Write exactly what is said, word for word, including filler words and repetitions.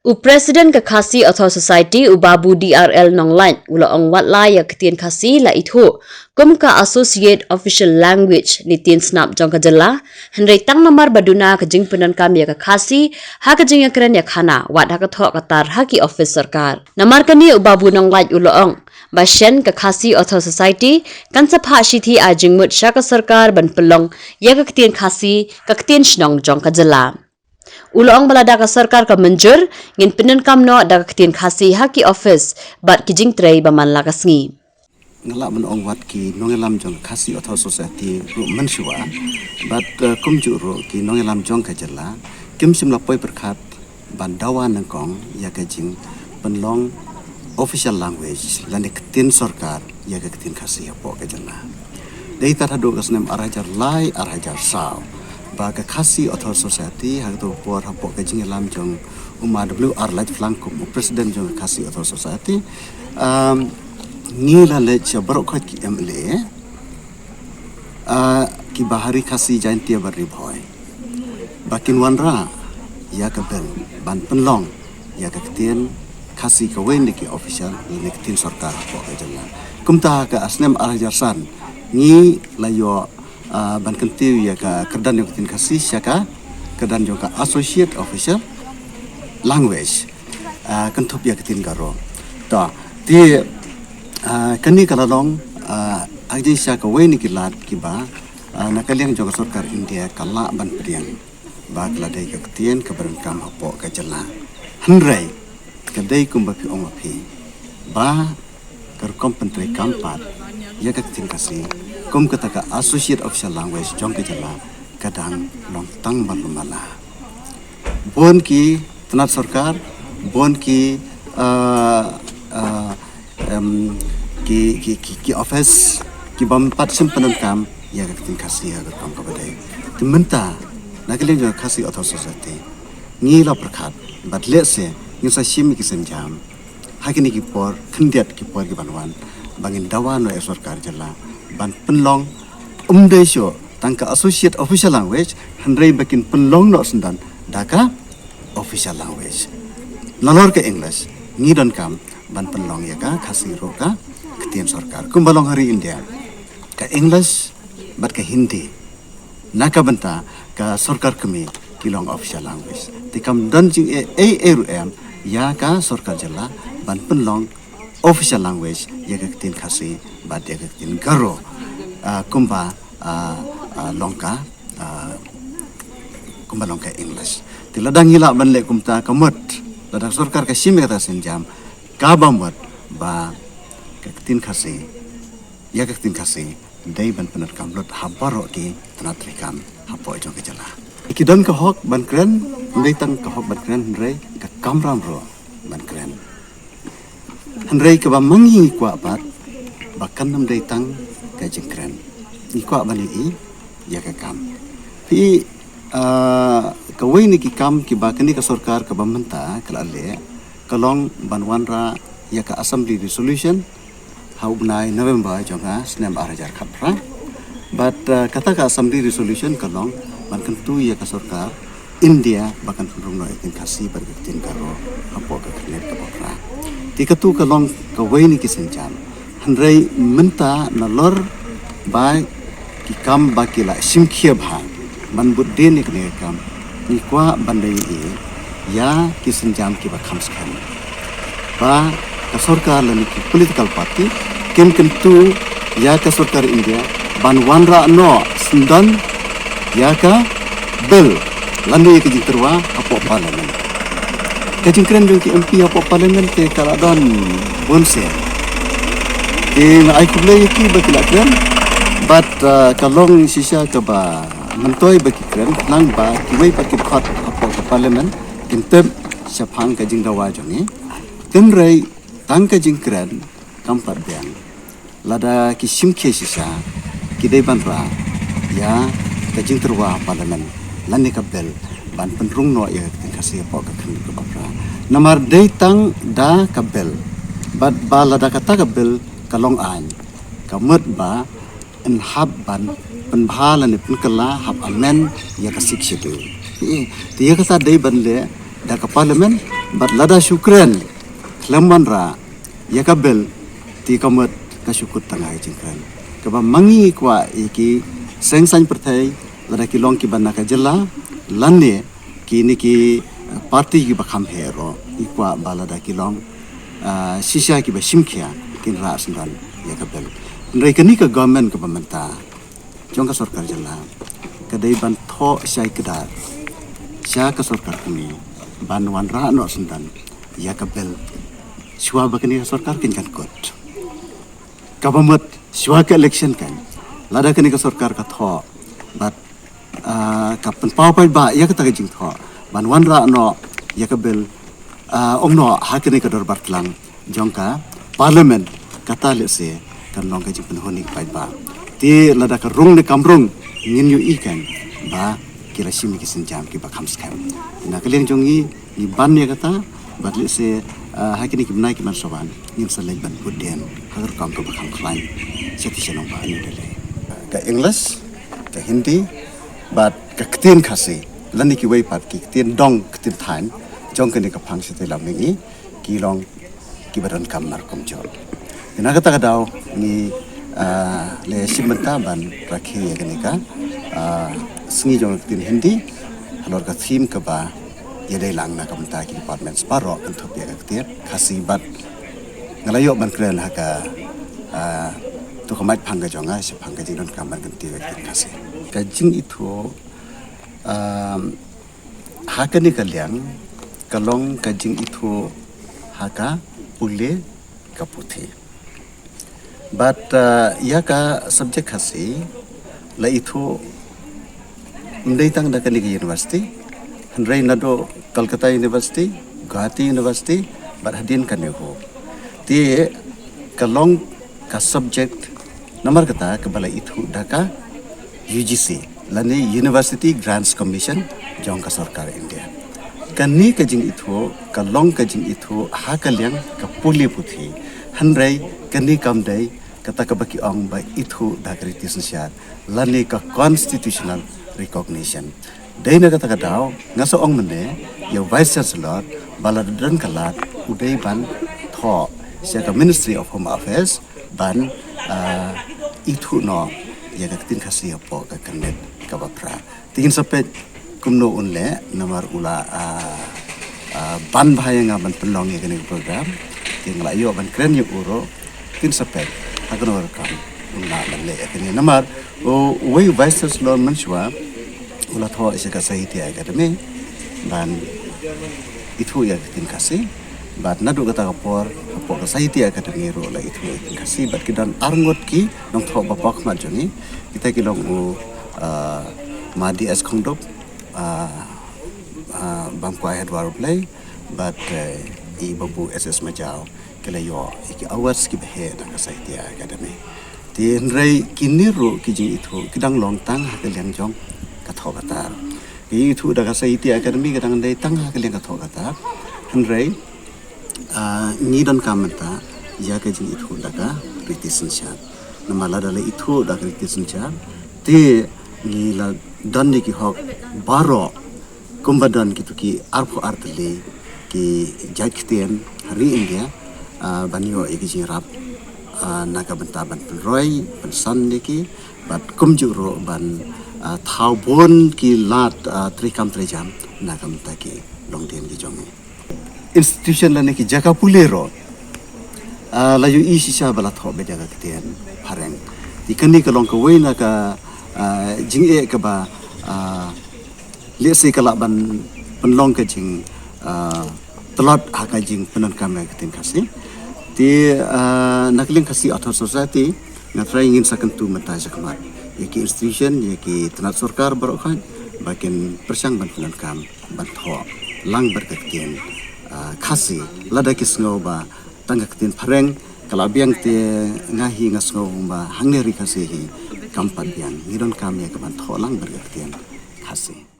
U President ka Khasi Author Society, u Babu D R L Nonglait, u la ong wat la ïa ka ktien Khasi la ithuh kum ka Associate Official Language ne ktien snap jong ka jylla, hynrei tang namar ba duna ka jingpyndonkam ïa ka Khasi ha ka jingïakren ïakhana, wat ha ka thoh ka tar ha ki office sorkar. Namar kane u Babu Nonglait u la ong ba shen ka Khasi Author Society kan sa phah shithi ai jingmut sha ka sorkar ban pynlong ïa ka ktien Khasi ka ktien shnong jong ka jylla. U la ong ba lada ka sorkar ka mynjur, ngin pyndonkam noh da ka ktien Khasi ha ki office bad ki jingtrei ba man la ka sngi. Nga lah ban ong wat ki nongïalam jong ka Khasi Author Society ruh mynshuwa, bad, eh, kumjuh ruh ki nongïalam jong ka jylla kim shym la poi pyrkhat ban dawa nyngkong ïa ka jingpynlong official language lane ktien sorkar ïa ka ktien Khasi hapoh ka jylla. Dei tad haduh ka snem ar hajar lai, ar hajar saw ba ka Khasi Author Society ha kato ka por hapoh ka jingïalam jong u Ma W R Laitphlang kum u President jong ka Khasi Author Society, um, ngi la leit sha baroh khoit ki M L A, ah, kiba ha Ri Khasi, Jaintia bad Ri Bhoi ba kin wanrah ïa ka bill ban pynlong ïa ka ktien Khasi kawei na ki official lane ktien sorkar hapoh ka jylla. Kumta ha ka snem ar hajar san ngi la ïoh, ah, ban kyntiew ïa ka kyrdan jong ka ktien Khasi sha ka kyrdan jong ka Associate Official Language, ah, kynthup ïa ka ktien Garo. To, te, ah, kane ka la long, ah, ha ka jingshisha kawei na ki lad kiba, ah, na ka liang jong ka sorkar India ka lah ban pdiang ba ka la dei ka ktien kaba donkam hapoh ka jylla. Hynrei ka dei kumba phi ong ma phi ba ka rukom pyntreikam pat ïa ka ktien Khasi kum kata ka Associate Official Language jong ka jylla ka dang long tang ban lum mala. Bun ki tnat sorkar, bun ki, ah, ah, em, ki, ki, ki, ki office kibym pat shym pyndonkam ïa ka ktien Khasi ha ka rukom kaba dei. Te mynta na ka liang jong ka Khasi Author Society ngi la pyrkhat bad lehse ngin sa shim ïa ki sienjam ha kine ki por khyndiat ki por kiban wan ba ngin dawa noh ïa sorkar jylla ban pynlong, ym dei shuh tang ka Associate Official Language, hynrei ba kin pynlong noh syndon da ka Official Language. Nalor ka English ngi donkam ban pynlong ïa ka Khasi ruh ka ktien sorkar kumba long ha ri India, ka English bad ka Hindi na ka bynta ka sorkar kmie ki long official language. Te kam don jingeh ei ei ruh em ïa ka sorkar jylla ban pynlong official language ïa ka ktien Khasi bad ïa ka ktien Garo, ah, kumba, ah, ah, long ka, ah, kumba long ka English. Te lada ngi lah ban leh kumta ka mut, lada ka sorkar ka shim ïa kata ka sienjam, kaba mut ba ka ktien Khasi, ïa ka ktien Khasi dei ban pyndonkam lut ha baroh ki tnat treikam hapoh jong ka jylla. Ki don ka hok ban kren, ym dei tang ka hok ban kren hynrei ka kamram ruh ban kren. Hynrei kaba ma ngi ngi kwah pat ba kan ym dei tang ka jingkren, ngi kwah ban ïohi ïa ka kam. Phi, ah, kawei na ki kam kiba kane ka sorkar kaba mynta ka la leh ka long ban wanrah ïa ka Assembly Resolution ha u bnai November jong ka snem ar hajar khatphra. Bad, eh, kata ka Assembly Resolution ka long ban kyntu ïa ka sorkar India ba kan pynrung noh ïa ka ktien Khasi bad ka ktien Garo hapoh ka cabinet kaba phra. Te katu ka long kawei na ki sienjam. Hynrei mynta nalor ba ki kam ba ki la shim khia bha ban bud dien ïa kane ka kam, ngi kwah ban da ïohi ïa ki sienjam kiba kham skhem ba ka sorkar lane ki political party kin kyntu ïa ka sorkar India ban wanrah noh syndon ïa ka bill lane ïa ka jingtyrwa hapoh Parliament. Ka jingkren jong ki M P hapoh Parliament te ka la don bun sien. Te nga ai khublei ïa ki ba ki la kren bad, ah, ka long shisha kaba myntoi ba ki kren khnang ba kiwei pat ki dkhot hapoh ka Parliament kin tip shaphang ka jingdawa jong ngi. Hynrei tang ka jingkren kam pat biang. Lada ki shim khia shisha ki dei ban rah ïa ka jingtyrwa Parliament lane ka bill ban pynrung noh ïa ka ktien Khasi hapoh ka khyndew kaba phra. Namar dei tang da ka bill bad ba lada kata ka bill ka long aiñ, ka mut ba yn hap ban pynbha lane pynkylla hap amend ïa ka Sixth Schedule. Te ïa kata dei ban leh da ka Parliament Bad lada shu kren khlem wanrah ïa ka bill, te ka mut ka shu kut tang ha ka jingkren. Kaba ma ngi kwah ïa ki seng saiñ pyrthei, lada ki long kiba na ka jylla lane kine ki, eh, party kiba kham heh ruh, ngi kwah ba lada ki long, ah, shisha kiba shim khia, kin rah syndon ïa ka bill. Hynrei kane ka government kaba mynta jong ka sorkar jylla ka dei ban thoh shai kdar sha ka sorkar kmie ban wanrah noh syndon ïa ka bill shuwa ba kane ka sorkar kan kut. Kaba mut shuwa ka election kan, lada kane ka sorkar ka thoh bad, ah, ka pynpaw paidbah ïa kata ka jingthoh ban wanrah noh ïa ka bill, ah, ong noh ha kane ka dorbar tlang jong ka parliament, kata lehse kan long ka jingpynhun ïa ki paidbah. Te lada ka rung ne kam rung, ngin ïohi kan ba ki la shim ïa ki sienjam kiba kham skhem. Na ka liang jong ngi, ngi ban ïa kata, bad lehse, ah, ha kine ki bnai ki ban sa wan, ngin sa leit ban put dien ha ka rukom kaba kham khlaiñ sha ki shnong ba ngi da leh. Ka English, ka Hindi, bad ka ktien Khasi lane kiwei pat ki ktien dong, ktien thaiñ jong kane ka phang shatei lam mihngi, ki long kiba donkam mar kumjuh. Te na kata ka daw ngi, ah, la shim bynta ban rakhe ïa kane ka, ah, sngi jong ka ktien Hindi halor ka theme kaba ïadei lang na ka bynta ki departments baroh kynthup ïa ka ktien Khasi. Bad nga la ïoh ban kren ha ka, ah, tu ka mait phang ka jong nga shaphang ka jingdonkam ban kyntiew ïa ka ktien Khasi. Ka jingithuh, ah, ha kane ka liang ka long ka jingithuh ha ka pule ka puthi. Bad, ah, ïa ka subject Khasi la ithuh ym dei tang da kane ka university, hynrei naduh Calcutta University, Guwahati University, bad hadien ka NEHU. Te ka long ka subject namar kata kaba la ithuh da ka U G C lane University Grants Commission jong ka sorkar India. Kane ka jingithuh ka long ka jingithuh ha ka liang ka pule puthi, hynrei kane kam dei kata kaba ki ong ba ithuh da ka riti synshar lane ka constitutional recognition. Dei na kata ka daw nga sa ong mynne ïa u Vice Chancellor ba lada don ka lad u dei ban thoh sha ka Ministry of Home Affairs ban, ah, ithuh noh ïa ka ktien Khasi hapoh ka kyrmet kaba phra. Te ngin sa peit kumno un leh namar u la, ah, ah, ban bha ïa nga ban pynlong ïa kane ka program. Te nga la ïoh ban kren ïa u ruh, ngin sa peit ha kano ka rukom un lah ban leh ïa kane namar u, uwei u Vice Chancellor mynshuwa u la thoh sha ka Sahitya Academy ban ithuh ïa ka ktien Khasi. Bad naduh kata ka por hapoh ka Sahitya Academy ruh la ithuh ïa ka ktien Khasi, bad ki don arngut ki nongthoh ba paw khmat jong ngi. Kita ki long u, ah, Ma D S Khongdup, ah, ah, Bam Kwai Hadwar U Blei, bad, eh, i Babu S S Majaw, ki la ïoh ïa ki awards kiba heh na ka Sahitya Academy. Te hynrei kine ruh ki jingithuh ki dang long tang ha ka liang jong ka thoh ka tar. Ka jingithuh da ka Sahitya Academy ka dang dei tang ha ka liang ka thoh ka tar. Hynrei, ah, ngi donkam mynta ïa ka jingithuh da ka riti synshar. Namar lada la ithuh da ka riti synshar, te ngi la don ïa ki hok baroh kumba don kito ki arphew ar tylli ki jait ktien ha ri India, ah, ban ïoh ïa ki jingïarap, ah, na ka bynta ban pynroi pynsan ïa ki, bad kumjuh ruh ban, ah, thaw bun ki lad, ah, treikam treijam na ka bynta ki longdien ki jong ngi. Institution lane ki jaka pule ruh, ah, la ïohi shisha ba la thoh beit ïa ka ktien phareng. Te kane ka long kawei na ka, ah, jingeh kaba, ah, lehse ka lah ban pynlong ka jing, ah, tlot ha ka jingpyndonkam ïa ka ktien Khasi. Te, ah, na ka liang Khasi Author Society nga trai ngin sa kyntu mynta shakhmat ïa ki institution, ïa ki tnat sorkar baroh khoit ba kin pyrshang ban pyndonkam ban thoh lang bad ka ktien, ah, Khasi. Lada ki sngew ba tang ka ktien phareng ka la biang, te nga hi nga sngew ba hangne ri Khasi hi kam pat biang, ngi donkam ïa ka ban thoh lang bad ka ktien Khasi.